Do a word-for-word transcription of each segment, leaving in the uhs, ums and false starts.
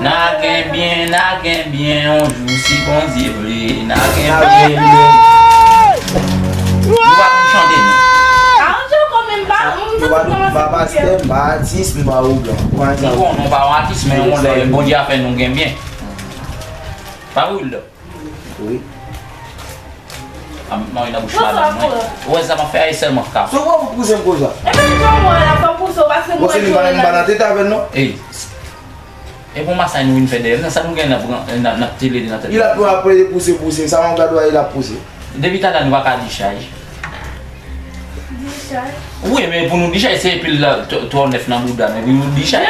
N a gen byen, n a gen byen, yon jou si Bondye vle, n a gen byen. Nou pa konn chante, non. Aranjeko, men m pa, m santi kòmanse pa pastè, m pa atis, m pa oublan. Ou konnen w pa yon atis, men yon lè Bondye a fè nou gen byen. Pa vre, Wilder? Wi. A, m ap mare nan bouch madanm mwen. Ou wè sa m ap fè a, e sèlman kap. Se ou pou pouse m konsa? Ebyen, jan w wè la, fò pouse w, paske mwen jwenn la. Bon, se li, m pa nan tete avè l, non. Ey. E bon masaj nou vin fè dèyè m nan, sa nou gen nan, nan, nan tele nan tèt nou. Li la pou ap pouse, pouse, sa m ap gade w a, li la pouse. Depi talè nou pa ka di chay. Di chay? Wi, men pou nou di chay, se epi l la, t-, twò nèf nan bouda, men pou nou di chay.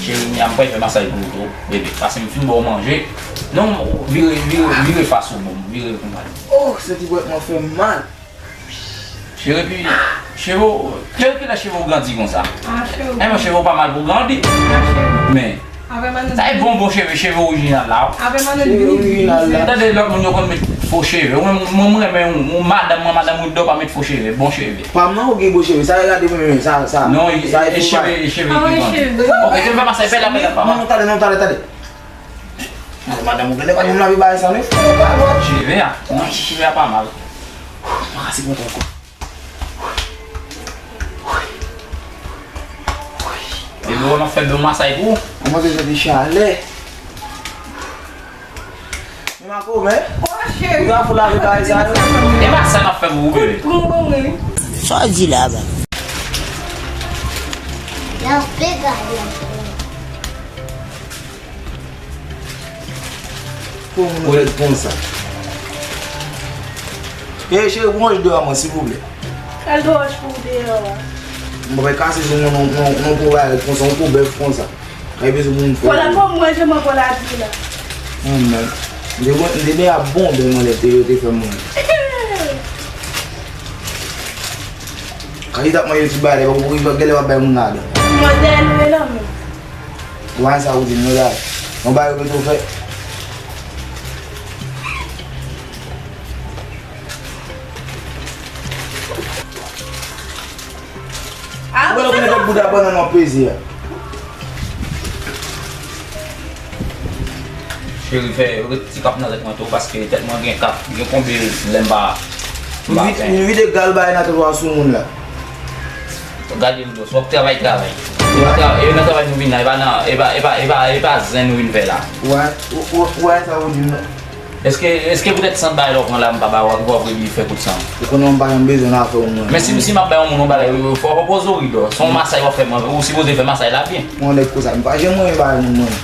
Cheri, m pral fè masaj pou ou tou, bebe. Paske m fin ba w manje. Non, vire, vire, vire fas ou bon, vire pou m pale. Oh, senti bwèt mwen fè m mal. Cheri, pi, cheve w, cheri, kilè cheve w grandi konsa? Ah, cheve. Eh, men cheve w pa mal pou grandi. Ah, cheve. Men, sa e bon, bon cheve, cheve orijinal la. Avè m ann viv. Cheve orijinal la. Tande lòt moun yo konn met fo cheve. Ou menm, mwen, mwen renmen yon, yon madanm, mwen, madanm Wilder pa met fo cheve, bon cheve. Pa m nan, ou gen bon cheve. Sa e gade mwen, men, sa, sa. Non, sa e e fo cheve, e cheve ki grandi. Ok, se m fè masaj, pè la, pè la, pa mal. Non, non, tande, non, tande, tande. Madanm, ou genlè pa janm lave bagay sa, non? Cheve a? Non, cheve a pa mal. M pa ka sipote ankò. Depi w ap fè bon masaj pou ou. Kòmanse santi chalè. Men Marco, men. Ou ka fou lave bagay sa, yo. E pa sa n ap fè pou ou, bebe. Sa w di la, ba? Nan pega, nan pega. Pou moun lèd konsa. Ey, cheri, pou wòch deyò a mwen, silvouplè. Kal dwòch pou deyò a. Mwen pa kase sou moun, non, non, non, pou bagay konsa, yon kou bèf konsa. Kay bezwen moun fè. Kola pou mwen, je mwen kola di la. Mwen menm. M te, m te byen ap bon, bèl mwen lè te, yo te fè mwen. Kay li t ap manje ti bagay, pou, pou, pou, genlè w ap bay moun ladan. Mwen dèyè nou, e nan men. Ou pa sa ou di m, non, la. Yon bagay yo mete w fè. Ah, ou wè lè w konnen fè bouda bannann w ap peze a. Cheri, fè, ret ti kap nan tèt mwen tou, paske tèt mwen gen kap, gen konbe lè m pa, m pa fè. Vide, vide gal bagay nan tèt ou a sou moun la. Gade m, dous, w ap travay, travay. E nan tra-, e nan travay nou vin la, e pa nan, e pa, e pa, e pa, e pa zen nou vin fè la. Wè, w-, w-, wè sa ou di m nan. Èske, èske poutèt sant bagay la w pran la, m pa ba w, w ap vin fè kout san? Ou konnen m pa janm bezwen afè w mwen. Men si, si m ap bay yon moun yon bagay, fò, fò poze w ridò. Se yon masaj w ap fè mwen, ou sipoze fè masaj la byen. Mwen nèg konsa, m pa janm renmen bagay moun mwen.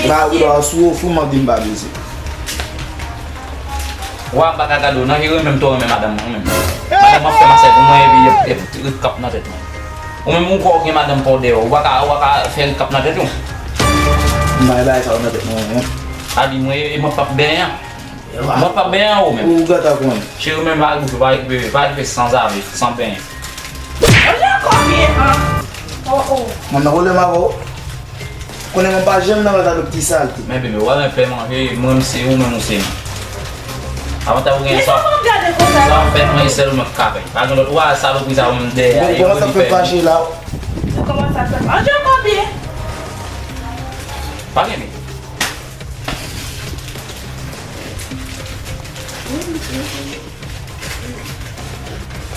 Ba ridò a sou w, fou m ap di m pa bezwen. Wa, m pa ka gade w nan, e renmen m twò renmen madanm mwen menm. Madanm mwen ap fè masaj pou mwen epi ret kap nan tèt mwen. Ou menm ou kwè w gen madanm pa w dèyè w, ou pa ka, ou pa ka fè ret kap nan tèt ou. M pa gen bagay sa yo nan tèt mwen menm. A di mwen, e mwen p ap benyen an. Mwen p ap benyen an ou menm. Ou gata konn. Cheri menm pa rive, pa rive, pa rive san zave, san benyen. Ou jan konbyen an? Oh, oh. Mwen nan pwoblèm avè w. Konnen mwen pa janm nan rèt avèk ti salte. Men bebe, w pa renmen fè manje, mwen m se ou, menm ou se mwen. Avantaj ou genyen sa. Sa w fè manje sèl ou menm k ka fè. Pa gen lòt, ou wè salopri sa ou menm dèyè a, e ou ki fè. Ou kòmanse ap fè fache la. Ou kòmanse ap fè fache. Manje w konbyen? Pa gen men.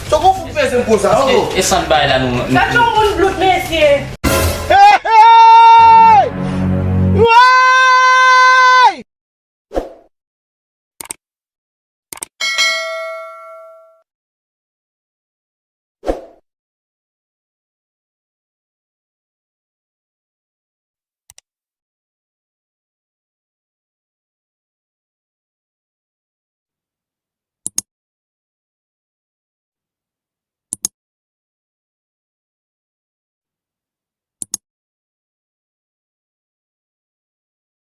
Toko fout peze m konsa, oh. E, e san bagay la nou, nou. Sa jan moun blout, men